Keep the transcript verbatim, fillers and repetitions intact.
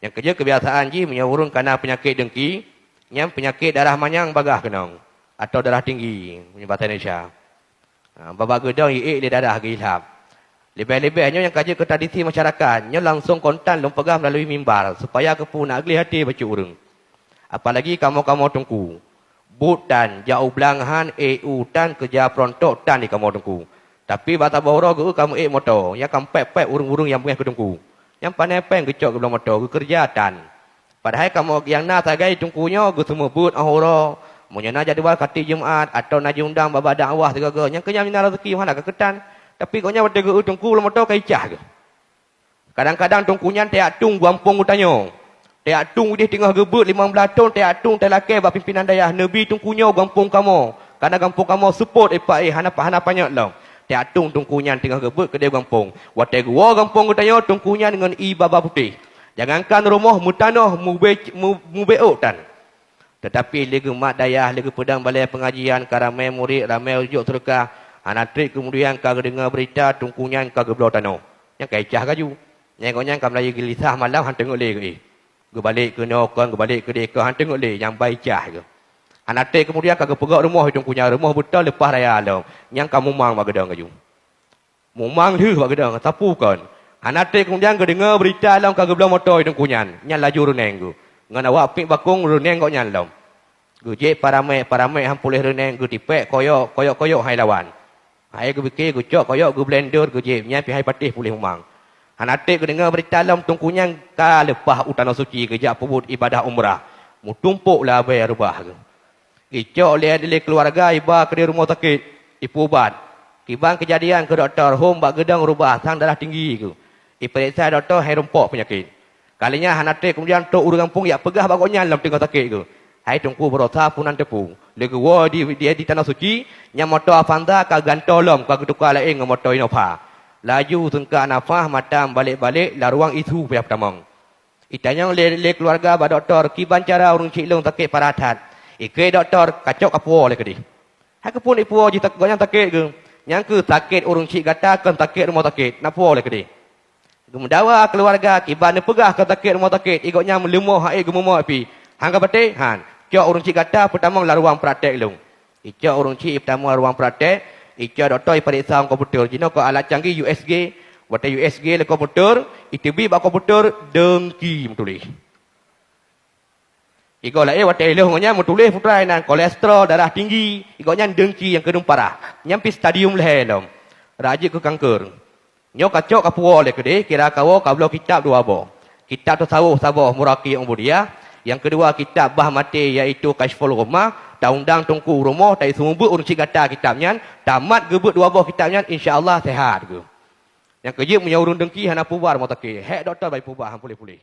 Nyang keujeuet keubiasaan jih meunyoe ureuëng kana peunyakét dengki, nyan peunyakét darah manyang bagaih keunong, atau darah tinggi meunyoe basa Indonesia. Ha, babah geudong iék lé darah geuilhab. Leubeh-leubeh nyoe nyang ka jeuet keu tradisi masyarakat, nyoe langsong kontan lôn peugah meulalu mimbar supaya keupeue na gleh até bacut ureuëng. Apalagi kamoe-kamoe teungku. Buet tan, jak u blang han, ék u tan, keureuja peurontok tan di kamoe teungku. Tapi bak saboh uroe geu-eu kamoe ék moto, nyang ka pép-pép ureuëng-ureuëng nyang beungéh keu teungku. Nyang pané péng geucok geubloe moto, geukeureuja tan. Padahai kamoe nyang na sagai teungku nyoe geuseumeubeuet óh uroe, meunyoe na jadwal khatim Jumat atau na jiundang bak-bak dakwah sigoe-goe, nyang keu nyan na rezeki hana ka keutan. Tapi gobnyan watée geu-eu teungku bloe moto ka icah geuh. Kadang-kadang teungku nyan tajak tueng gampông geutanyoe. Tajak tueng udeh teungoh geubeuet limong blaih thon, tajak tueng talakée bak pimpinan dayah, neubi teungku nyoe gampông kamoe. Kana gampông kamoe seupôt ipak éh hana, hana panyöt lom. Tajak tueng teungku nyan teungoh geubeuet keudeh gampông. Watée geuwoe gampông geutanyoe teungku nyan ngon ié baba putéh. Jangankan rumoh meutanoh mubé, mu-, mubé ôk tan. Teutapi lé geumat dayah, lé geupeudong balée peungajian, ka ramé murit, ramé jok seudeukah, hana treb keumudian ka geudeungoe beurita teungku nyan ka geubloe tanoh. Nyan ka icah laju. Nyan gobnyan ka meulayeue geulisah malam han teungeut lé geuh. Geubalek keunoe kon, geubalek keudeh kon, han teungeut lé nyang ba icah geuh. Hana treb keumudian ka geupeugöt rumoh teungku nyan, rumoh beutôi leupah raya lom, nyang ka mumang bak geudong laju. Mumang lheueh bak geudong, sapeue kon. Hana treb keumudian geudeungoe beurita lom ka geubloe moto teungku nyan, nyan laju reuneng geuh. Ngon awak piek bakong reuneng gobnyan lom. Geujép paramèk, paramèk han puléh reuneng, geutipék koyok, koyok-koyok han lawan. Hai geubike, geucok koyok, geublender, geujép, nyan pih hai patéh puléh mumang. Hana treb geudeungoe beurita lom teungku nyan ka leupah u Tanoh Suci geujak peubuet ibadah umrah. Meutumpok labée reubah geuh. Icok lé, lé keuluwarga iba keudeh rumoh sakét, ipeuubat. Kiban keujadian keu dokto, hom bak geudong reubah sang darah tinggi geuh. Ipareksa dokto hai rumpok peunyakét. Ka lheueh nyan hana treb keumudian trok ureuëng gampông jak peugah bak gobnyan lom teungoh sakét geuh. Hai teungku, baroesa peunan teupeu. Lé geuwoe di, di, di Tanoh Suci, nyan moto Avanza ka geugantoe lom ka geutuka laén ngon moto Innova. Laju seungkak nafah mata meubalek-balek lam ruang isu payah peutamong. Itanyong lé, lé keuluwarga bak dokto kiban cara ureuëng chik lôn sakét parah that. Ikheun dokto kacok kapuwoe lé keudeh. Hai keupeue ipuwoe jih gobnyan sakét geuh? Nyan kheueh sakét ureuëng chik gata kon sakét rumoh sakét, na puwoe lé keudeh. Geumeudawa keuluwarga kiban neupeugah kon sakét rumoh sakét, i gobnyan meuleumoh hai geumeumoe pih. Han ka patéh? Han. Cok ureuëng chik gata peutamong lam ruang praktek lôn. Icok ureuëng chik ipeutamong ruang praktek, icok dokto ipareksa ngon komputer. Jinoe kon alat canggih U S G, watée U S G lé komputer, iteubiet bak komputer dengki meutuléh. Igoe laén watée ileueh ngon nyan meutuléh putrai nan kolesterol, darah tinggi, igoe nyan dengki nyang keudeueng parah. Nyan pih stadium lhée lom. Rajeuet keu kanker. Nyoe kacok kapuwoe lé keudeh, kira kawoe kabloe kitab dua boh. Kitab tasawuf saboh Muraqi Ubudiyah, nyang keudua kitab bah maté yaitu Kasyful Ghummah, taundang teungku u rumoh, taiseumeubeuet ureuëng chik gata kitab nyan, tamat geubeuet dua boh kitab nyan, insya Allah sehat geuh. Nyang keujeuet meunyoe ureuëng dengki hana peuubat rumoh sakét, hék dokto bak ipeuubat han puléh-puléh.